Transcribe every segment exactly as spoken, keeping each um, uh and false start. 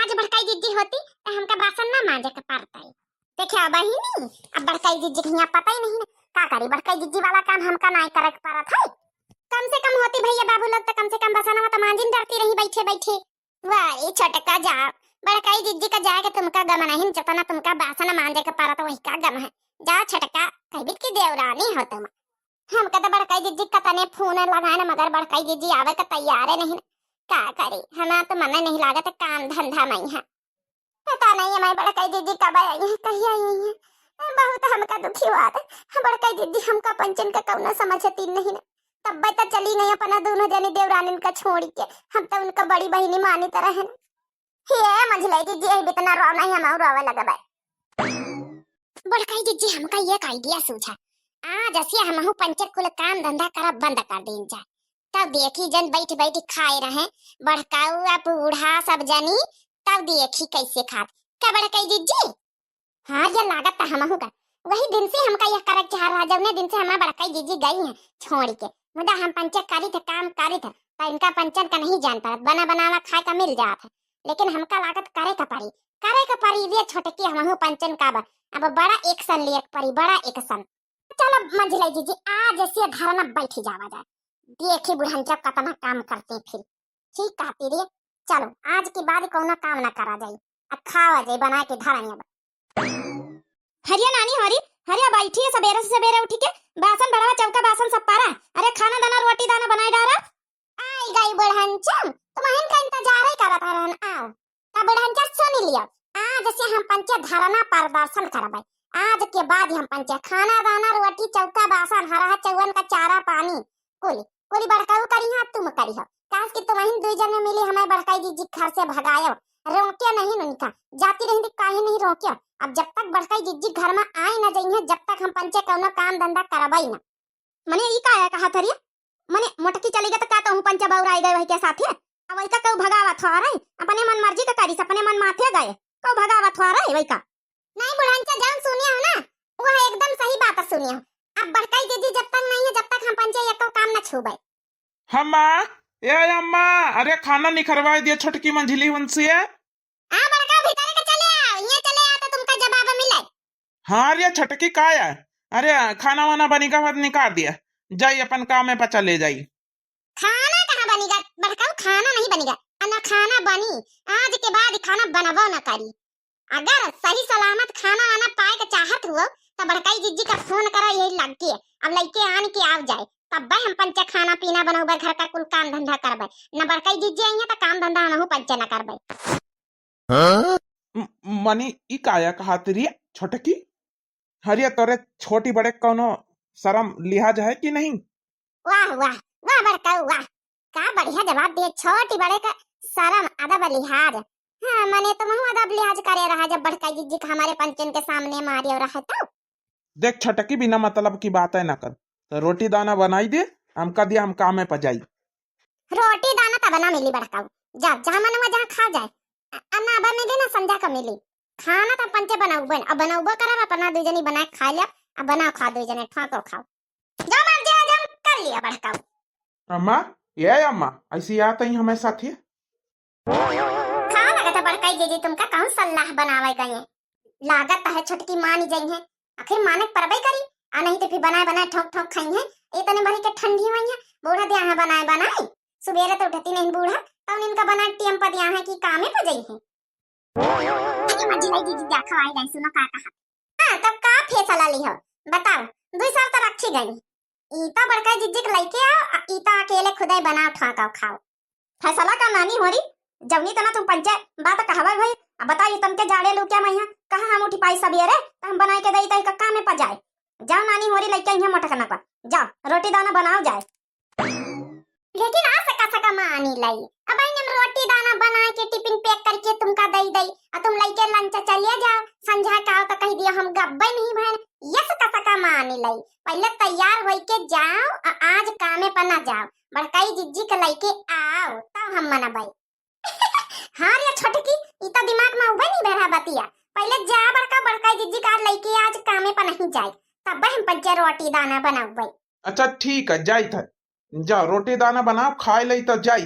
आज बड़काई जिज्जी होती त हमका बासन ना मांजे के पड़तई। देखिया बहिनी, अब बड़काई जिज्जी के हियाँ पता ही नहीं ना, का करी, बड़काई जिज्जी वाला काम हमका नाई करे के पड़त है। कम से कम होती भैया बाबू लोग त कम से कम बसनवा त मांजिन डरती रही बैठे बैठे। वाह, ई छोटका जाओ, बड़काई जिज्जी का जाए के तुमका गम नहीं, जतना तुमका बासन मांजे के पड़त वही का गम है। जाओ छोटका, कहबित की देवरानी हो तुम। हमका त बड़काई जिज्जी कतने फोन लगाए न, मगर बड़काई जिज्जी आवे के तैयारे नहीं। का करी, हमार त मन नहीं लागत काम धंधा में है। पता नहीं हमारी बड़काई जिज्जी कब आई है, कहिया आई है। बहुत हमका दुखी हुआ था। बड़काई जिज्जी हमका पंचन का कौनो समझती नहीं ना। तब्बे त चली गई अपना दोनों जनी देवरानिन का छोड़ के। हम त उनका बड़ी बहिनी मानी तरह है। हे मंझलाई जिज्जी, यही बितना रो नहीं, हम और रोवे लगबे। बड़काई जिज्जी, हमका एक आइडिया सूझा। आज असिया हमहू पंचे कुल काम धंधा करब बंद कर दीन जाए। तब देखी जन बैठ बैठ खाए रहे, बड़काऊ आ बूढ़ा सब जनी, तब देखी कैसे खात। का बड़काई जिज्जी? हाँ, ये लागत त हमहू का। वही दिन से हमका यह करे के चाह रहा, जौने दिन से हमार बड़काई जिज्जी गई हैं छोड़ के। मुदा हम पंचे करी थे, काम करी थे, त इनका पंचन का नहीं जान पड़त, बना बनावा खाए का मिल जात है। लेकिन हमका लागत करे का पड़ी, करे का पड़ी रे छोटकी, हमहू पंचन का बा। अब बड़ा एक्शन लिए के पड़ी, बड़ा एक्शन। चलो मंझिलाई जिज्जी, आज ऐसे धरना बैठी जावा जाए, देखी बुढ़न जब कतना काम करते फिर। ठीक कहती रे, चलो आज के बाद कौनो काम ना करा जाई, आ खावा जाई बना के धरनिया बा। हरिया नानी हरी, हरिया बैठी है, सबेरे से सबेरे उठी के बासन बड़वा चौका बासन सब पारा। अरे खाना दाना रोटी दाना बनाए डारा। आई गई बुढ़नचन, तुम्हें का इंतजार ही करत रहन, आओ। तब बुढ़नचन सुन लियो, आज से हम पंचे धरना प्रदर्शन करबे। आज के बाद हम पंचे खाना दाना रोटी चौका बासन हरहा चौवन का चारा पानी कुल, कुल बड़काऊ करी हो, तुम करी हो। काश कि तुम्हें दुई जने मिली हमें बड़काई जिज्जी घर से भगायो, रोके नहीं उनका। जाती रही थी, काहे नहीं रोके? अब जब तक बड़काई जिज्जी घर में आई न जाइए, जब तक हम पंचे कौनो काम धंधा करबई ना। मने ई का है कहा थरिया? मने मोटकी चली गई त का तोहू पंचा बौराई गए वही के साथे? अब वही का कहू भगावत हो रही, अपने मन मर्जी का करी, अपने मन माथे गए, कहू भगावत हो रही वही का? नहीं बुढ़नचा, जौन सुनिया हो ना, वह एकदम सही बात सुनिया हो। अब बड़काई जिज्जी जब तक नहीं है, जब तक हम पंचे एको काम न छूबे। अम्मा, ए अम्मा, अरे खाना निखरवाए दिया छोटकी मंझिली उनसे। आ बड़का भीतर के चले आओ, ये चले आओ तो तुमका जवाब मिले। हाँ रे छोटकी, का है? अरे खाना वाना बनी का, निकाल दिया, जाई अपन काम में पचा ले जाई। खाना कहाँ बनेगा बड़काऊ, खाना नहीं बनेगा, आ ना खाना बनी। आज के बाद खाना बनबो ना करी। अगर सही सलामत खाना वाना पाए के चाहत हुओ तो बड़काई जिज्जी का फोन करो, यही लग के अब लइके आन के आव जाए, तब्बे हम पंचे खाना पीना बनौबे, घर का कुल काम धंधा करबे। न बड़काई जिज्जी आई है तो काम धंधा हमहू पंचे न करबे। हाँ? म-, मनी ई काया कहात री छोटकी? हरिया तोरे छोटी बड़े कौनो शरम लिहाज है कि नहीं? वाह, वाह, वाह बड़काऊ, वाह। का बढ़िया जवाब दिए, छोटी बड़े का शरम, अदब लिहाज। हाँ, मने तुमहू अदब लिहाज करे रहा जब बड़काई जिज्जी का हमारे पंचन के सामने मारियो रहे तो। देख छोटकी, बिना मतलब की बातें ना कर, तो रोटी दाना बनाई दे, हमका दिया, हम काम में पजाई। रोटी दाना तब ना मिली बड़काऊ, जा जहाँ मन हुआ जहाँ खा जाए, अ-, अन्ना अब मिली ना संझा का मिली। खाना तो पंचे बनाऊ बन, अब बनाऊ बो करब, अपना दू जनी बनाए खा लिया, अब बनाओ खा दू जने, ठोको खाओ। जो मर्जी हो, जो कर लिया बड़काऊ। अम्मा, ए अम्मा, ऐसी आत ही हमारे साथ ही। का लगत है बड़काई जिज्जी, तुमका कौन सलाह बनावे गए? लागत है छोटकी मान जाई है, आखिर माने के परबे करी, आ नहीं तो फिर बनाए बनाए ठोक ठोक खाई है। इतने भरी के ठंडी हुई है, बूढ़ा दिया है बनाए बनाए, सुबेरे तो उठती नहीं बूढ़ा, तब इनका बनाए टेम पर दिया है कि कामे पर जाई है। अरे मंझिलाई जिज्जी, देखो आई गई, सुनो का कहा। हाँ, तब का फैसला ली हो? बताओ, दुई साल तो रखी गई। ई तो बड़का जिज्जी के लइके आओ, आ ई तो अकेले खुदे बनाओ, ठोकाओ, खाओ। फैसला का नानी होरी, जौनी तना तुम पंचे बात कहवा भाई, अब बताओ, ई तन के जाड़े लू क्या मैया, कहाँ हम उठी पाई सबेरे, तो हम बनाए के दई तई कक्का में पजाए। जाओ नानी होरी, लइके यहाँ मोटकना पर, जाओ रोटी दाना बनाओ जाए। लेकिन आ सका सका मानी लई। अब आई हम रोटी दाना बना के टिफिन पैक करके तुमका दई दई, आ तुम लइके लंच चलिए जाओ, संझा का आओ तो कह दियो हम गब्बे नहीं भैन। ये सका सका मानी लई, पहले तैयार होई के जाओ, आ आज कामे पर ना जाओ, बड़काई जिज्जी के लइके आओ तब हम मनबई। हाँ रे छोटकी, ई तो दिमाग में उबे नहीं बैठा बतिया। पहले जा बड़का, बड़काई जिज्जी का लइके आज कामे पर नहीं जाए, तब हम पंचे रोटी दाना बनाउबे। अच्छा ठीक है, जाइत है। जा, रोटी दाना बनाओ, खाए लई तो जाई।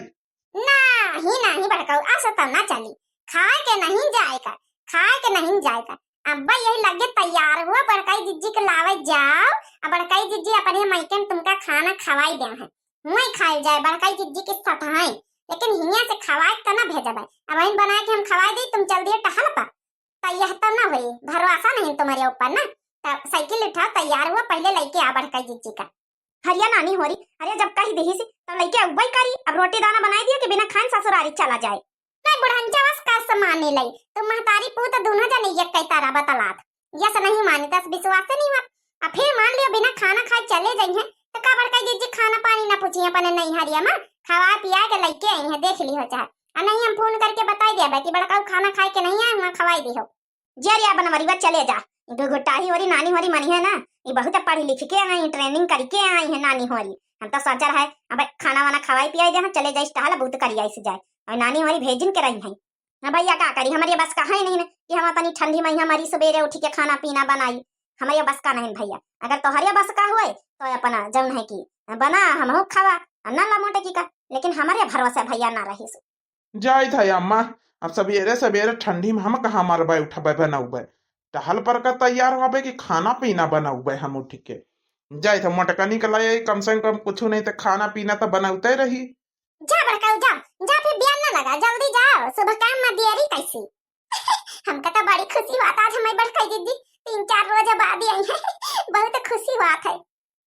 नाही, नाही बड़काऊ, असो तो ना चली। खाए के नहीं जाए का, खाए के नहीं जाए का। अब यही लगे तैयार हुआ, बड़काई जिज्जी के लावे जाओ, अब बड़काई जिज्जी अपने मइके में तुमका खाना खवाई दे हैं, वहीं खाए जाए बड़काई जिज्जी के साथ हैं, लेकिन हियाँ से खवाए के तो ना भेजब है। अब वहीं बनाए के हम खवाए दी, तुम चल दिए टहल पर, तो यह तो ना होई, भरोसा नहीं तुम्हारे ऊपर ना। तो साइकिल उठाओ, तैयार हुआ, पहले लइके आ बड़काई जिज्जी का। हरिया नानी होरी, अरे जब कही देही सी, तब लइके अउबई करी। अब रोटी दाना बनाई दिया कि बिना खान ससुरारी चला जाए। नहीं बुढ़नचा बस का से माने लई, तुम महतारी पूत दोनों जने एक कई तारा बतलात, यस नहीं माने, तस विश्वास नहीं हुआ। अब फिर मान लियो बिना खाना खाए चले जाई हैं, तो का बड़काई जिज्जी खाना पानी ना पूछी अपने नैहरिया में, खवा पिया के लइके आई हैं, देख लियो चाहे। आ नहीं हम फोन करके बताई दिया कि बड़काऊ खाना खाए के नहीं आए, वहाँ खवाई दी हो। जे रे बनवरिया चले जा, घुघुटाही होरी नानी होरी मनी है ना, ये बहुत पढ़ी लिख के आई, ट्रेनिंग करके आई है नानी होरी। हम तो सोच रहा है अब खाना वाना खवाई पियाई दे, हम चले जाइस टहल बहुत करी आइस जाए, और नानी होरी भेजिन के रही है। हाँ भैया का करी, हमारे बस का है नहीं ना कि हम अपनी ठंडी में यहाँ मरी सुबेरे उठ के खाना पीना बनाई, हमारे बस का नहीं भैया। अगर तोहरे बस का होए तो अपना जौन है कि बना हमहू खावा, आ ना ला मोटे की का, लेकिन हमारे भरोसे भैया ना रही सु। जाइत है अम्मा, अब सबेरे सबेरे ठंडी में हम कहाँ मरबे उठबे बनौबे, टहल पर का तैयार होबे कि खाना पीना बनौबे हम उठ के। जाइत है मोटकनी के लाए, कम से कम कुछ नहीं तो खाना पीना तो बनौते रही। जा बड़काऊ जा, जा फिर बियान ना लगा, जल्दी जाओ, सुबह काम में देरी कैसी। हमका तो बड़ी खुशी बात आज हमारी बड़काई दीदी तीन चार रोज बाद आई है। बहुत खुशी बात है।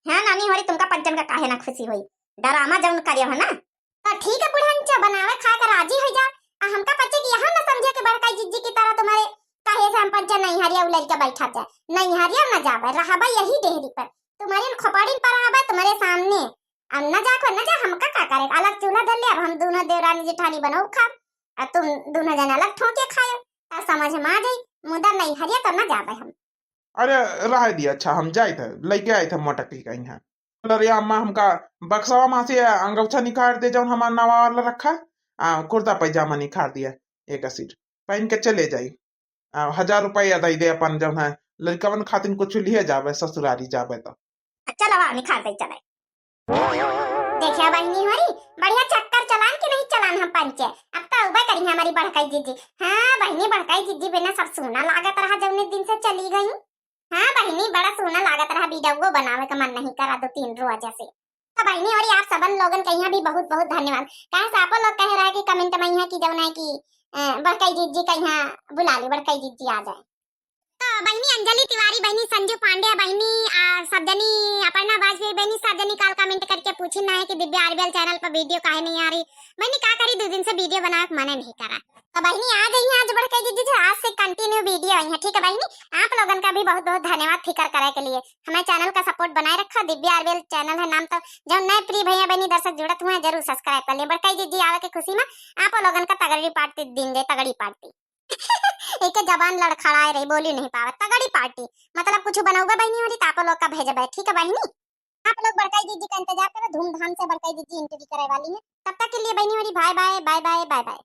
हाँ नानी होरी, तुमका पंचन का काहे ना खुशी होई, डरामा जौन करे हो ना। तो ठीक है बुढ़नचा, बनावे खाए का राजी हो जा। आ हमका पचे कि यहाँ ना समझे कि बड़काई जिज्जी की तरह तुम्हारे कहे से हम पंचन नैहरिया उलर के बैठा जाए, नैहरिया ना जाबे, रहबे यही डेहरी पर, तुम्हारे खोपड़ी पर रहबे, तुम्हारे सामने। अब ना जा को ना जा, हमका का करे, अलग चूल्हा धर ले, अब हम दोनों देवरानी जेठानी बनऊ खाब, आ तुम दोनों जन अलग ठोके खायो, आ समझ में आ जाई, मुदा नैहरिया तो ना जाबे हम। अरे रह दिया, अच्छा हम जाइत है, लइके आइत है मोटकी कहीं है। अरे अम्मा, हमका बक्सवा मा से अंगौछा निकाल दे, जौन हमार नवा वाला रखा, आ कुर्ता पैजामा निकाल दिया, एक सीट पहन के चले जाई। आ हजार रुपया दे दे अपन, जौन है लड़कवन खातिन कुछ लिए जाबे, ससुरारी जाबे तो। चलवा निकाल दे चले। देखिया बहिनी होरी, बढ़िया चक्कर चलान कि नहीं चलान हम पंचे। अब तो उबे करी हमारी बड़काई जिज्जी। हाँ बहिनी, बड़काई जिज्जी बिना सब सूना लागत रहा जौने दिन से चली गई। हाँ बहिनी, बड़ा सूना लागत रहा, वीडियो बनावे का मन नहीं करा दो तीन रोज से। तो बहिनी होरी, आप सबन लोगन के यहाँ भी बहुत बहुत धन्यवाद। काहे से आपो लोग कह रहा है कि कमेंट में यहाँ की जौन है कि, अ, बड़काई जिज्जी का यहाँ बुला ली, बड़काई जिज्जी आ जाए। तो बहिनी अंजलि तिवारी, बहिनी संजू पांड्या, बहिनी, आ, सब जनी अपर्णा वाजपेयी, बहिनी सब जनी काल कमेंट करके पूछी ना है कि दिव्या आरबीएल चैनल पर वीडियो काहे नहीं आ रही। बहिनी का करी, दो दिन से वीडियो बनावे के मने नहीं करा। तो बहिनी आ गई है आज बड़काई जिज्जी, आज से कंटिन्यू वीडियो आई है, ठीक है बहिनी। आप लोगन का भी बहुत बहुत धन्यवाद फिकर करे के लिए, हमारे चैनल का सपोर्ट बनाए रखा। दिव्या आरबीएल चैनल है नाम, तो जौन नए प्रिय भैया बहिनी दर्शक जुड़त हुए हैं, जरूर सब्सक्राइब कर लें। बड़काई जिज्जी आवे के खुशी में आप लोगन का तगड़ी पार्टी दिन दे, तगड़ी पार्टी। एक जबान लड़खड़ाए रही, बोली नहीं पावत। तगड़ी पार्टी, मतलब कुछ बनौबे बहिनी होरी, तो आप लोग का भेजबे, ठीक है बहिनी। आप लोग बड़काई जिज्जी का इंतजार करो, धूमधाम से बड़काई जिज्जी एंट्री करे वाली है। तब तक के लिए बहिनी होरी, bye bye, bye bye, bye bye.